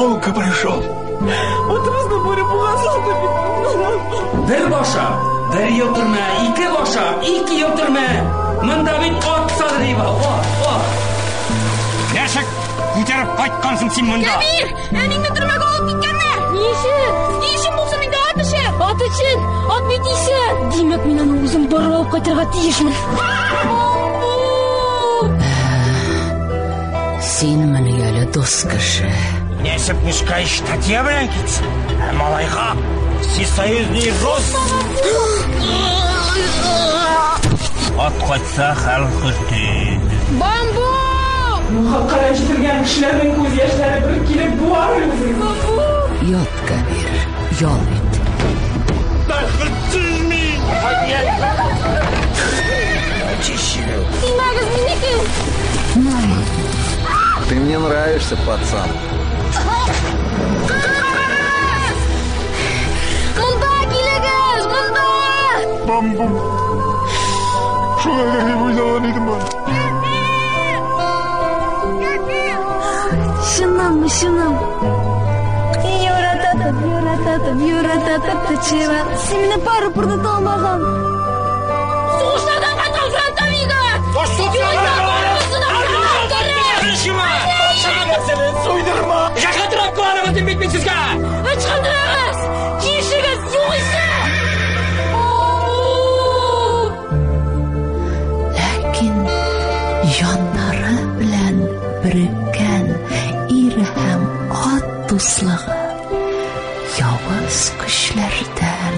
Долго пришел. Атыбызны бүре бугазлады бит. Бер баша, бер ел төрмә, ике баша, ике ел төрмә. Монда бит ат Садриева, ат, ат. Нәрсә күтәреп кайткансың син монда? Кәбир, әниңне төрмәгә алып киткәннәр. Ни өчен? Ни өчен булсын инде ат өчен? Ат өчен! Ат бит исән! Димәк, мин аны үзем барып алып кайтырга тиешмен. Синмени әле дус кеше? Нәрсә пускай статья белән китсен. Ә малайга всесоюзный рост. Ат кайтса, хәл хөрти. Бамбу! Нахакка рәнҗетелгән кешеләрнең күз яшьләре бер килеп буар үзен. Ят, Кәбир, ял ит. Бәхетсез мин. Тимәгез минеке! Ты мне нравишься, пацан. Монда килегез, монда! Бамбу. Шулай дип уйлаган идем аны. Чыннанмы, чыннан? Ярататып, ярататып, ярататып төчева. Син мине барыбер оныта алмаган. Сугышлардан кайткан фронтовига! Суйдырма! Рәхәтрәк кыланыгыз дим бит мин сезгә! Ычкындырыгыз! Кишегез югыйсә! Ләкин җаннары белән береккән ир һәм ат дуслыгы явыз көчләрдән